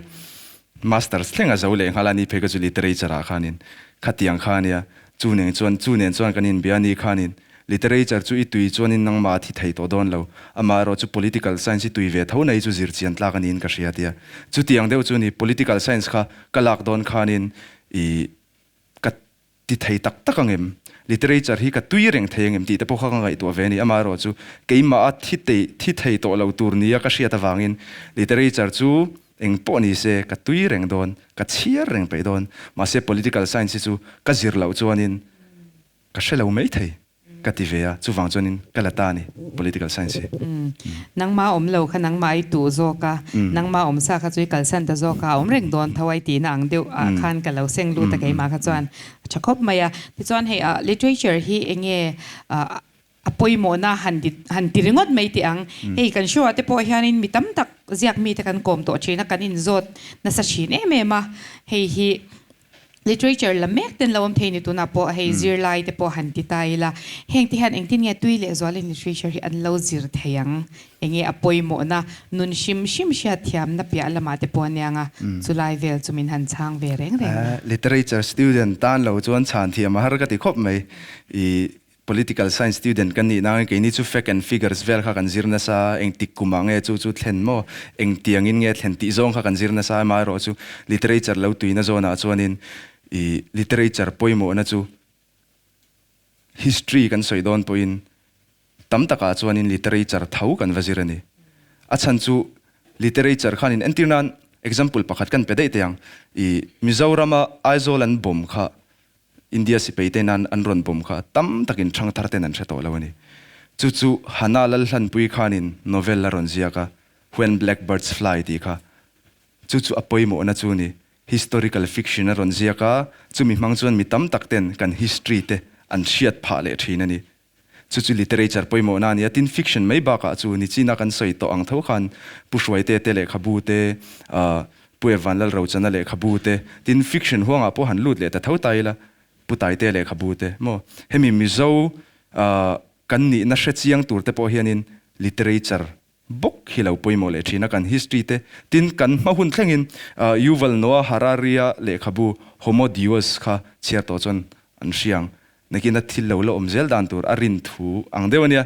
Masters thleng a zo leh nghal a ni phei ka chu literature ah khanin khatiang kha ania chu nen chuan chu nen chuan kan inbia a ni khanin literature chu i tui chuanin nangmah a thi thei tawh dawn lo amaherawh chu political science i tui ve tho na hi chu zir chian tlak a niin ka hria tia chutiang deuh chu ni political science kha ka lak dawn khanin i ka Ti thei tak tak ang em? Literature hi ka tui reng thei ang em tih te pawh kha ka ngaihtuah ve a ni. Amaherawhchu keimah a thi tei thi thei tawh lo tur nia ka hriat avangin literature chu eng pawh ni se ka tui reng dawn, ka chhiar reng peih dawn. Mahse political science hi chu ka zir loh chuanin ka hre lo mai thei. Ka ti ve a, chuvang chuanin ka la ta a ni, political science hi. Nangmah awm lo kha nangmah i tuh zawk a, nangmah awm sa kha chu i kalsan ta zawk a, a awm reng dawn tho a i tihna ang deuh ah khan ka lo seng lut a keimah kha chuan a tha khawp mai a. Tichuan hei literature hi eng nge a pawimawhna han ti han ti ringawt mai teh ang. Hei kan show ah te pawh hianin mi tam tak ziak mite kan kawm tawh thin a, kan inzawt nasa thin em em a, hei hi Literature la mek ten lo awm thei ni tunah pawh hei zirlai te pawh han ti ta ila, heng te hian engtin nge tui leh zualin literature hi an lo zir thei ang? Enge a pawimawhna, nun hrim hrim hriat thiamna piah lamah te pawh aniang a, chulai vel chu min han chhang ve reng reng a. Literature student tan lo chuan chhan thiam a har ka ti khawp mai. I Political science student kan nih nangin keini chu fact and figures vel kha kan zir nasa a, engtik kumah nge chu chu thlen maw, engtiangin nge thlen tih zawng kha kan zir nasa a, amaherawh chu literature lo tuina zawnah chuanin ih literature pawimawhna chu history kan sawi dawn pawhin tam takah chuanin literature tho kan va zir a ni. A chhan chu literature khanin entir nan example pakhat kan pe daih teh ang, ih Mizorama Aizawl an bomb kha India sipai te nan an rawn bawm kha tam takin thangthar ten an hre tawh lo a ni. Chu chu Hannah Lalhlanpui khanin novel a rawn ziak a, When Blackbirds Fly tih kha. Chu chu a pawimawhna chu ni. Historical fiction a rawn ziak a, chumi hmang chuan mi tam tak ten kan history te an hriat phah leh thin a ni. Chu chu literature pawimawhna a ni a, tin fiction mai bakah chu nichina kan sawi tawh ang tho khan Pu Hruaite te lehkhabu te, Pu Evan Lalrochana lehkhabu te, tin fiction huangah pawh han lut leh ta tho ta ila Pu Taite lehkhabu te maw? Hemi Mizo kan nihna hre chiang tur te pawh hianin literature bawk hi lo pawimawh leh thin a, kan history te tin kan hma hun thlengin Yuval Noah Harari-a lehkhabu Homo Deus kha chhiar tawh chuan an hria ang. Nakin a thil lo la awm zel dan tur a rin thu ang deuh a nia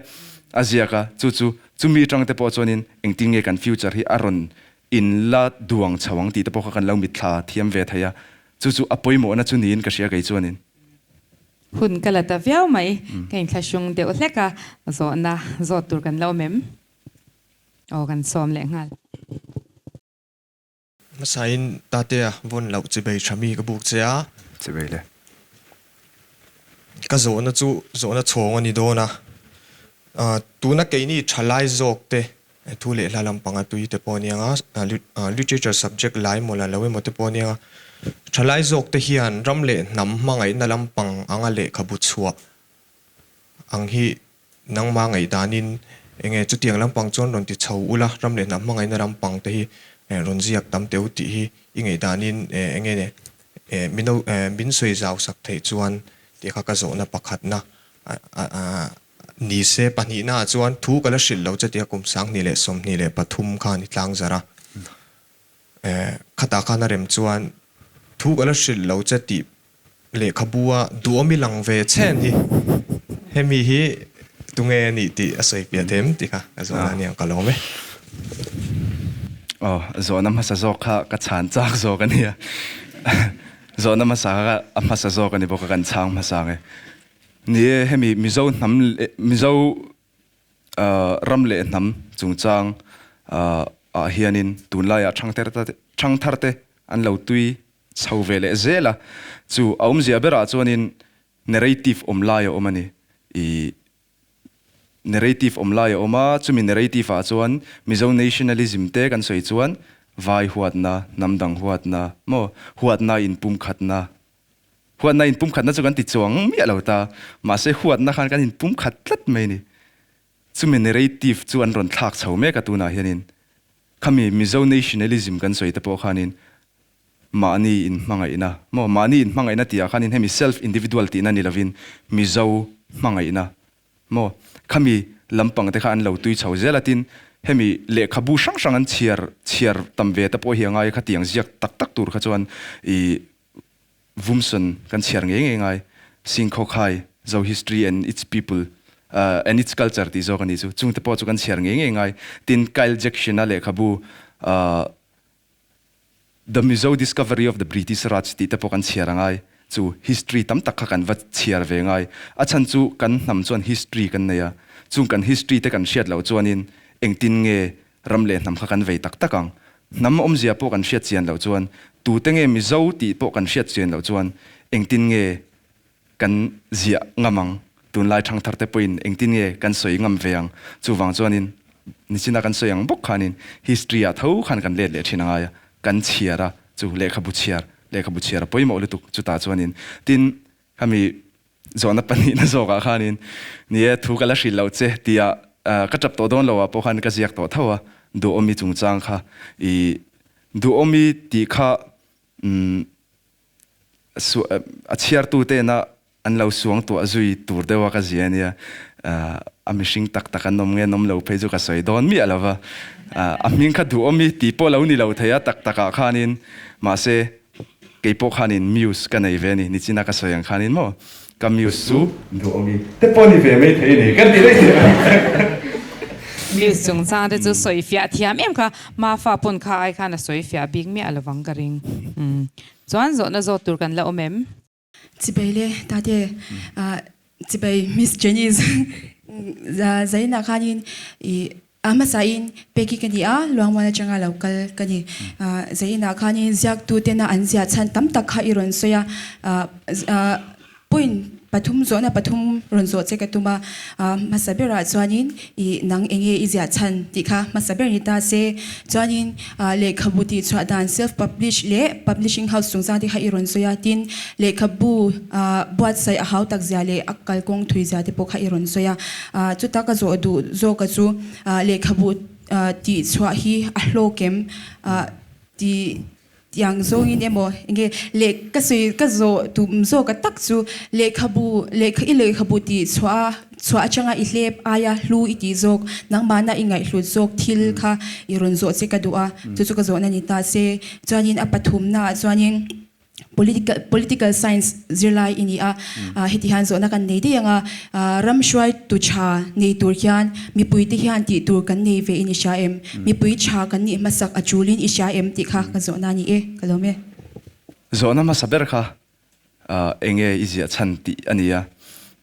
a ziak a, chu chu chumi atang te pawh chuanin engtin nge kan future hi a rawn in la duang chho ang tih te pawh kha kan lo mitthla thiam ve thei a, chu chu a pawimawhna chu niin ka hria kei chuanin. Hun ka la ta viau mai, ka inthlahrung deuh hlek a, zawhna zawt tur kan la awm em? Aw kan sawm leh nghal. Hmasain Tatea vawn loh chibei tha mi ka buk che a. Chibei le. Ka zawhna chu zawhna chhawng a ni dawn a. Tuna keini thalai zawk te thu leh hla lampanga tui te pawh a ni ang a, literature subject lai mawla lo emaw te pawh a ni ang a. Thalai zawk te hian ram leh hnam hmangaihna lampang anga lehkhabu chhuah ang hi Nangmah ngaihdanin enge chutiang lampang chuan rawn ti chho ula, ram leh hnam hmangaihna lampang te hi rawn ziak tam teh u tih hi i ngaihdanin enge ne mino min sawi zau sak theih chuan tih kha ka zawhna pakhatna ni se pahnihna ah chuan thu ka la hrilh lo che tia kum 2023 khan i tlang zarh a, khatah khan a rem chuan thu ka la hrilh lo che tih Lehkhabu-a duhawm i lang ve chhen hi hemi hi tunge a nih tih a sawi piah them tih kha ka zawhna a nia, ka lawm e. Aw, zawhna hmasa zawk kha ka chhan chak zawk a nia. Zawhna hmasa kha a hmasa zawk a ni bawk a, kan chhang hmasa ang e. Ni e, hemi Mizo hnam leh Mizo ram leh hnam chungchang ah hianin tunlaiah thangthar te an lo tui chho ve leh zel a, chu a awmzia berah chuanin narrative awm lai a awm a ni. I narrative awm lai a awm a, chumi narrative ah chuan Mizo nationalism te kan sawi chuan vai huatna, hnam dang huatna maw, huatna inpumkhatna, huatna inpumkhatna chu kan ti chuang miah lo ta, mahse huatna khan kan inpumkhat tlat mai a ni. Chumi narrative chu an rawn thlak chho mek a tunah hianin khami Mizo nationalism kan sawi te pawh khanin mahni inhmangaihna maw mahni inhmangaihna tih ah khanin hemi self individual tihna ni lovin Mizo hmangaihna maw khami lampang te kha an lo tui chho zel a tin hemi lehkhabu hrang hrang an chhiar chhiar tam ve te pawh hi a ngai khatiang ziak tak tak tur kha chuan ih Vumson kan chhiar ngei ngei ngai Singkhawkhai Zo History and its People and its Culture tih zawk a ni chu. Chungte pawh chu kan chhiar ngei ngei ngai. Tin, Kyle Jackson-a lehkhabu The Mizo Discovery of the British Raj tih te pawh kan chhiar a ngai. Chu history tam tak kha kan va chhiar ve ngai. A chhan chu kan hnam chuan history kan nei a. Chung kan history te kan hriat loh chuanin engtin nge Ram leh hnam kha kan vei tak tak ang. Hnam awmzia pawh kan hriat chian loh chuan, tute nge Mizo tih pawh kan hriat chian loh chuan engtin nge kan ziah ngam ang? Tunlai thangthar te pawhin engtin nge kan sawi ngam ve ang? Chuvang chuanin nichina kan sawi ang bawk khanin history ah tho khan kan let leh thin angai a, kan chhiar a, chu lehkhabu chhiar, lehkhabu chhiar a pawimawh lutuk chutah chuanin tin Khami zawhna pahnihna zawkah khanin ni e, thu ka la hrilh loh che tia ka tap tawh dawn loah pawh khan ka ziak tawh tho a, Duhawmi chungchang kha i Duhawmi tih kha a chhiartutena an lo suang tuah zui tur deuha ka zia ania, a mihring tak tak an awm nge an awm lo phei chu ka sawi dawn miah lo va, a hming kha Duhawmi tih pawh lo ni lo thei a tak takah khanin mahse Kei pawh khanin muse ka nei ve a ni, nichina ka sawi ang khanin maw ka muse chu duhawmi te pawh ni ve mai thei a ni ka ti daih thei a. Muse chungchang te chu sawi fiah thiam em kha, Mafa pawn kha ai khan a sawi fiah bik miah lovang ka ring. Chuan zawhna zawt tur kan la awm em? Chibai le tate chibai Miss Janice Zaina khanin i a hmasain Peki ka ni a, Luangmuan atanga lo kal ka ni. Zaina khanin ziaktu tena an ziah chhan tam tak kha i rawn sawi a, point pathum zawhna pathum rawn zawh che ka tum a, hmasa berah chuanin i nang enge i ziah chhan tih kha hmasa ber ni ta se, chuanin Lehkhabu tihchhuah dan self-publish leh publishing house chungchang te kha i rawn sawi a, tin lehkhabu buatsaih a hau tak zia leh a kalkawng thui zia te pawh kha i rawn sawi a. Chuta ka zawh duh zawka chu lehkhabu tihchhuah hi a hlawk em tih. Tiang zawngin emaw enge leh ka sawi ka zawh tum zawk a tak chu lehkhabu lehkha i lehkhabu tih chhuah a chhuah atanga i hlep aia hlu i tih zawk nangmahna i ngaihhlut zawk thil kha i rawn zawh che ka duh a chu chu ka zawhna ni ta se chuanin a pathumna ah chuanin Political political science zirlai i ni a heti hian zawhna kan nei daih ang a ram hruaitu tha nei tur hian mipui te hian tih tur kan nei ve in i hria em? Mipui tha kan nih hmasak a tulin i hria em tih kha ka zawhna a ni e, ka lawm e. Zawhna hmasa ber kha enge i ziah chhan tih a ni a,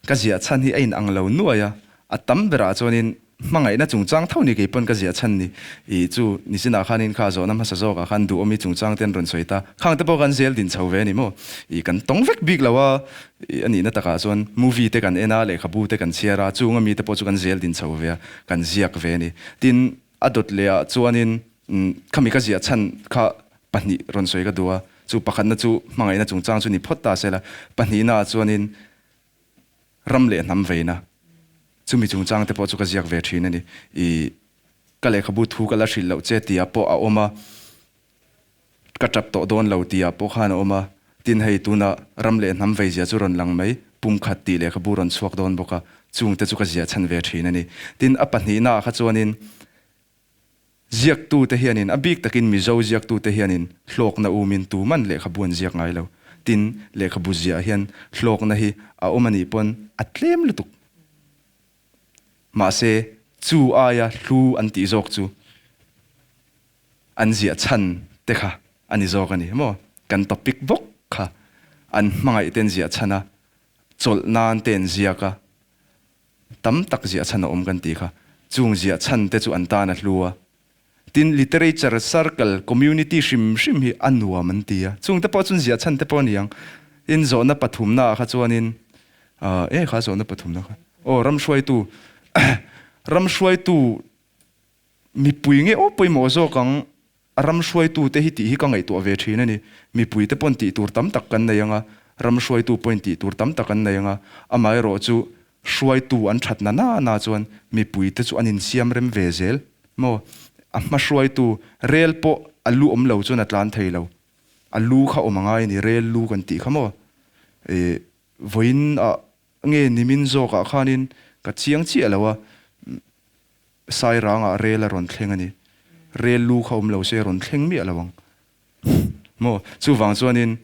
ka ziah chhan hi a inang lo nuai a, a tam berah chuanin hmangaihna chungchang tho ni kei pawn ka ziah chhan ni i chu nichinah khanin kha zawhna hmasa zawkah khan duhawmi chungchang te an rawn sawi ta, khang te pawh kan zel din chho ve a ni maw? I kan tawng vek bik lo a, i a nihna takah chuan movie te kan en a, lehkhabu te kan chhiar a, chung ami te pawh chu kan zel din chho ve a, kan ziak ve a ni. Tin, a dawt leh ah chuanin khami ka ziah chhan kha pahnih rawn sawi ka duh a, chu pakhatna chu hmangaihna chungchang chu ni phawt ta se la, pahnihna ah chuanin ram leh hnam veina chumi chungchang te pawh chu ka ziak ve thin a ni. I ka lehkhabu thu ka la hrilh loh che tih ah pawh a awm a, ka tap tawh dawn lo tih ah pawh khan a awm a, tin hei tunah ram leh hnam vei zia chu rawn lang mai, pumkhat tih lehkhabu rawn chhuak dawn bawk a, chung te chu ka ziah chhan ve thin a ni. Tin, a pahnihna ah kha chuanin ziaktute hianin, a bik takin Mizo ziaktute hianin hlawkna umin tuman lehkhabu an ziak ngai lo. Tin, lehkhabu ziah hian hlawkna hi a awm a nih pawn a tlem lutuk. Mahse, chu aia hlu an tih zawk chu an ziah chhan te kha a ni zawk a ni maw? Kan topic bawk kha an hmangaih te an ziah chhan a, chawlh nan te an ziak a, tam tak ziah chhan a awm kan tih kha. Chung ziah chhan te chu an tan a hlu a. Tin, literature circle, community hrim hrim hi a nuam an ti a. Chung te pawh chuan ziah chhan te pawh a ni ang. Tin, zawhna pathumna ah kha chuanin, e kha zawhna pathumna kha, aw ramhruaitu, ramhruaitu Mipui nge aw pawimawh zawk ang, a ram hruaitute hi tih hi ka ngaihtuah ve thin a ni. Mipuite pawn tih tur tam tak kan nei ang a, ram hruaitu pawhin tih tur tam tak an nei ang a, amaherawh chu hruaitu an that na na na chuan mipuite chu an insiam rem ve zel maw? A hma hruaitu rel pawh a lu awm lo chuan a tlan thei lo, a lu kha awm a ngai a ni, rel lu kan tih kha maw? Ih vawiin ah nge nimin zawkah khanin ka chiang chiah lo a, Sairangah rel a rawn thleng a ni. Rel lu kha awm lo se a rawn thleng miah lo ang. Maw? Chuvang chuanin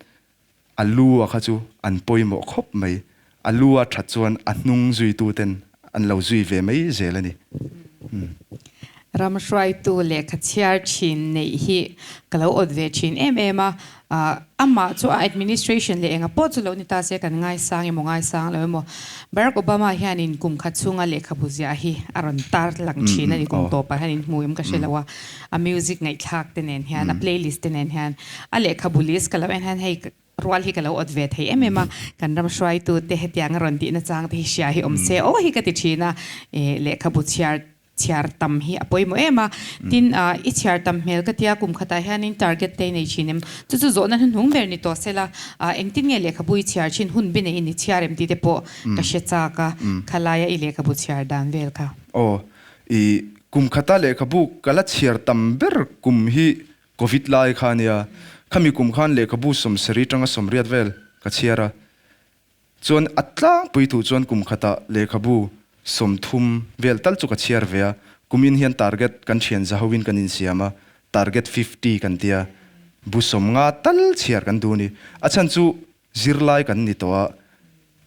a lu a kha chu an pawimawh khawp mai. A lu a that chuan a hnung zuituten an lo zui ve mai zel a ni. Ram hruaitu lehkha chhiar thin neih hi ka lo awt ve thin em em a. Amah chu a administration leh enga pawh chu lo ni ta se kan ngaisang emaw ngaisang lo emaw Barack Obama hianin kum khat chhunga lehkhabu ziah hi a rawn tar lang thin a ni kum tawpah hian in hmu em ka hre lo a a music ngaihthlak te nen hian a playlist te nen hian a lehkhabu list ka lo en hian hei rual hi ka lo awt ve thei em em a kan ram hruaitu te hetiang a rawn tihna chang te hi hria hi awm se aw hi ka ti thin a lehkhabu chhiar Chhiar tam hi a pawimawh em a, tin i chhiar tam hmel ka tia kum khatah hianin target te i nei thin em? Chu chu zawhna hnuhnung ber ni tawh sela, engtin nge lehkhabu i chhiar thin hun bi neiin i chhiar em tih te pawh ka hre chak a, khalaia i lehkhabu chhiar dan vel kha. Aw, i kum khata lehkhabu ka la chhiar tam ber kum hi Covid lai kha a nia, khami kum khan lehkhabu sawmsarih atanga sawmriat vel ka chhiar a, Chuan a tlangpui thu chuan kum khatah lehkhabu 30 vel tal chu ka chhiar ve a, kumin hian target kan thian za hoin kan insiam a, target 50 kan tia, bu 50 tal chhiar kan duh a ni. A chhan chu zirlai kan ni tawh a,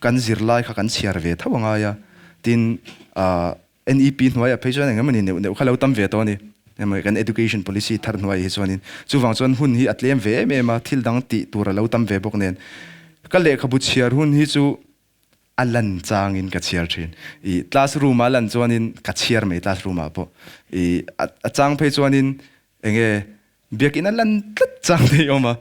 kan zirlai kha kan chhiar ve tho a ngai a, tin ah NEP hnuaiah phei chuan eng emawni neuh neuh kha lo tam ve tawh a ni. Emaw kan education policy thar hnuaiah hi chuanin chuvang chuan hun hi a tlem ve em em a, thil dang tih tur a lo tam ve bawk nen. Ka lehkhabu chhiar hun hi chu a lan changin ka chhiar thin. I classroom a lan chuanin ka chhiar mai classroom ah pawh. I a chang phei chuanin enge Biakinn a lan tlat chang te i awm a,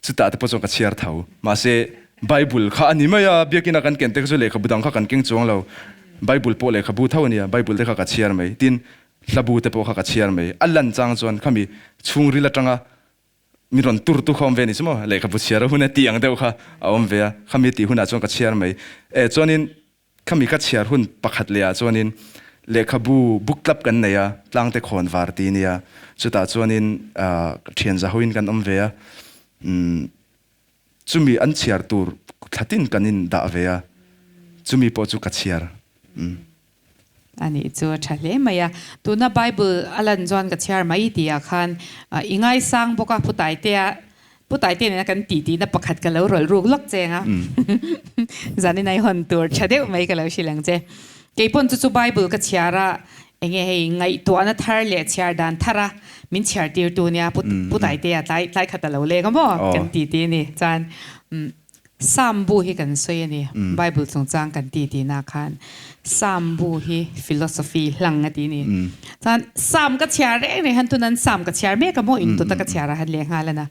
chutah te pawh chuan ka chhiar tho. Mahse, Bible kha a ni mai a, biakinn a kan ken te kha chu lehkhabu dang kha kan keng chuang lo. Bible pawh lehkhabu tho a nia, Bible te kha ka chhiar mai. Tin, hlabu te pawh kha ka chhiar mai. A lan chang chuan khami chhungril atanga mi rawn tur tu kha awm ve a ni chu maw? Lehkhabu chhiar a hun e tih ang deuh kha a awm ve a, khami tih hunah chuan ka chhiar mai. E, chuanin Khami ka chhiar hun pakhat leh ah chuanin Lehkhabu book club kan nei a, Tlangte Khawnvar tih nia. Chutah chuanin thian zahoin kan awm ve a, chumi an chhiar tur thlatin kan in dah ve a, chumi pawh chu ka chhiar. A nih chu a tha hle mai a. Tuna Bible a lan chuan ka chhiar mai tihah khan i ngaisang bawk a, Putaitea Pu Taite nena kan titi na pakhat ka lo rawlh ruk lawk cheng a. Zanin ai hawn tur tha deuh mai ka lo hrilh ang che. Keipawn chu chu Bible ka chhiar a, enge hei ngaihtuahna thar leh chhiar dan thar a min chhiar tir tu nia Pu Pu Taitea tlai tlai khat a lo leng a maw kan titi a ni. Chuan Psalm bu hi kan sawi a ni. Bible chungchang kan titi na khan Psalm bu hi philosophy hlang a ti ni. Chuan Psalm ka chhiar reng reng han tunan Psalm ka chhiar mek a maw intut a ka chhiar a han leh nghal a na.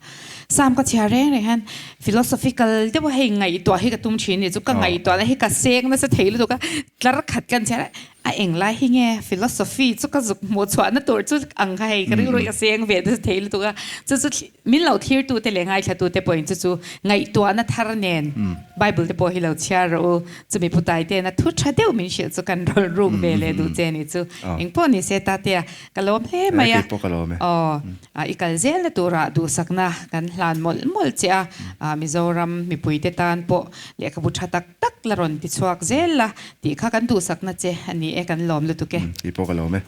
Psalm ka chhiar reng reng han philosophical deuh a hei ngaihtuah hi ka tum thin ni chu ka ngaihtuahna hi ka seng nasa thei lutuk a tlar khat kan chhiar a a englai hi nge philosophy chu ka zuk hmuh chhuahna tur chu ang kha hei ka rilru hi ka seng ve nasa thei lutuk a chu chu Min lo thirtute leh ngaithlatute pawhin chu chu ngaihtuahna thar nen Bible te pawh hi lo chhiar rawh u. Chumi putai tena thu tha deuh min hrilh chu kan rawn ruk ve leh duh che ni chu. Engpawh ni se Tatea, ka lawm hle mai a. Aw, i kal zelna turah duhsakna kan hlan mawlh mawlh che a. Mizoram mipuite tan pawh lehkhabu tha tak tak la rawn ti chhuak zel la tih kha kan duhsakna che a ni e, kan lawm lutuk e. Kei pawh ka lawm e.